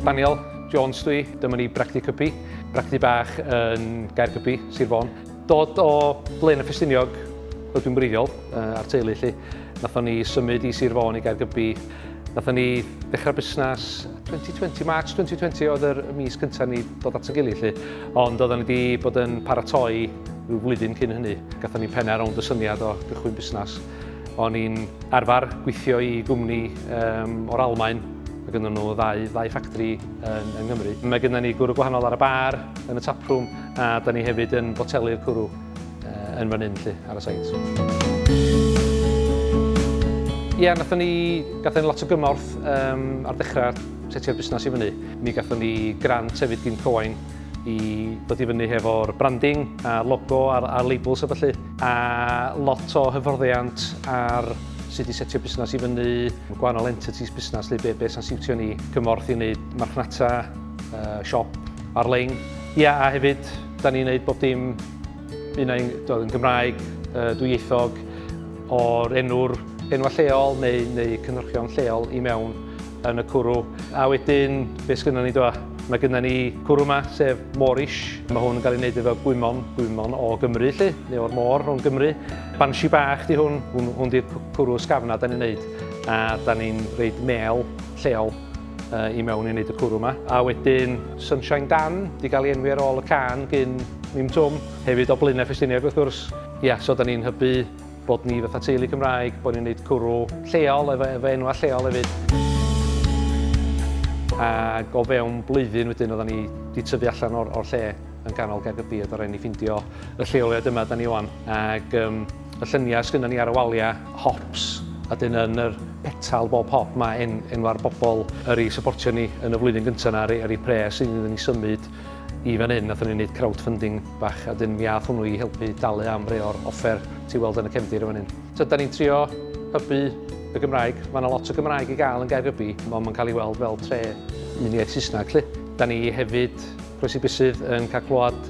Daniel Jones dwi, dyma ni Bragdy Cybi, bragdy bach yn Gaergybi, Sir Fôn. Dod o Blaenau Ffestiniog, fel dwi'n wreiddiol, a'r teulu 'lly. Nathon ni symud i Sir Fôn i Gaergybi. Nathon ni ddechrau busnes 2020, March 2020 oedd yr mis cyntaf ni dod at y gilydd 'lly. Ond oedden ni wedi bod yn paratoi rhyw flwyddyn cyn hynny. Gathon ni penna rownd y syniad o gychwyn busnes. O'n i'n arfer gweithio i gwmni um, o'r Almaen. Mae gynnon nhw ddau, ddau ffactri yn, yng Nghymru. Mae gynnon ni gwrw gwahanol ar y bar, yn y taproom, a da ni hefyd yn botelu'r cwrw yn fan hyn 'lly, ar y site. Ie, yeah, nathon ni, gathon ni lot o gymorth um, ar ddechrau setio'r busnes i fyny. Mi gathon ni grant hefyd gyn Cywain i ddod i fyny hefo'r branding a logo a'r, a labels a felly. A lot o hyfforddiant ar sut i setio busnes i fyny, gwahanol entities busnes, lle be, be sy'n siwtio ni, cymorth i wneud marchnata, siop ar-lein. Ia, a hefyd, da ni'n neud bob dim un ai yn Gymraeg, dwyieithog, o'r enw'r enwa lleol neu, neu cynhyrchion lleol i mewn yn y cwrw. A wedyn, be sgynnon ni dwa? Mae gynnon ni cwrw yma, sef Moorish. Mae hwn yn cael ei wneud efo gwymon, gwymon o Gymru, lle, neu o'r môr rhwng Gymru. Banshee bach di hwn, hwn, hwn di'r cwrw ysgafna da ni'n neud. A da ni'n reid mel lleol i mewn i wneud y cwrw yma. A wedyn Sunshine Dan, di gael ei enwi ar ôl y can gyn Mim Twm, hefyd o Blaenau Ffestiniog wrth gwrs. Ia, so da ni'n hybu bod ni fatha teulu Cymraeg, bod ni'n gwneud cwrw lleol efo, efo enwa lleol hefyd. Ac o fewn blwyddyn wedyn oedden ni wedi tyfu allan o'r, or lle yn ganol Gaergybi a do ni ffindio y lleoliad yma da ni wan. Ac um, y lluniau sgynnon ni ar y waliau, hops, a dyn yn yr petal bob hop mae en, enwa'r bobl yr i supportio ni yn y flwyddyn gyntaf na ar ei, ar ei pres iddyn ni symud i fan hyn, nathon ni wneud crowdfunding bach a dyn mi ath hwnnw i helpu dalu am rei o'r offer ti weld yn y cefndir yn fan hyn. So, da ni'n trio hybu y Gymraeg. Mae yna lot o Gymraeg i gael yn Gaergybi, ond mae'n cael ei weld fel tre un iaith Saesneg. Lly. Da ni hefyd Croesi Bysydd yn cael clywed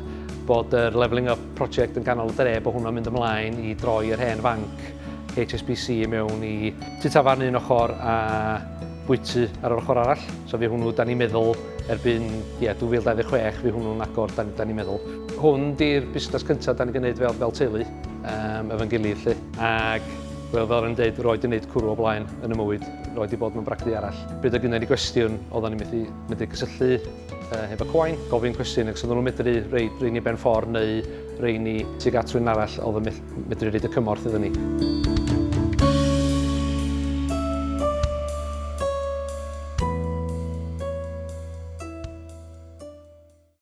bod yr Levelling Up project yn ganol y dre, bod hwnna'n mynd ymlaen i droi yr hen fanc HSBC i mewn i tŷ tafarn un ochr a bwyty ar yr ochr arall. So fi hwnnw, da ni'n meddwl, erbyn yeah, 2026, fi hwnnw'n agor, da, da ni'n meddwl. Hwn di'r busnes cyntaf da ni'n gwneud fel, fel teulu, um, efo'n gilydd, lle. Ac, wel, fel rwy'n dweud, roed i wneud cwrw o blaen yn y mywyd, roed i bod mewn bragdy arall. Pryd oedd gynnu ni gwestiwn, oedden ni'n methu, medru cysylltu hefo Cywain, gofyn cwestiwn ac os oedden nhw'n medru rei, rei ni ben ffordd neu rei ni tuag at rhywun arall oedd yn medru reid y cymorth iddyn ni.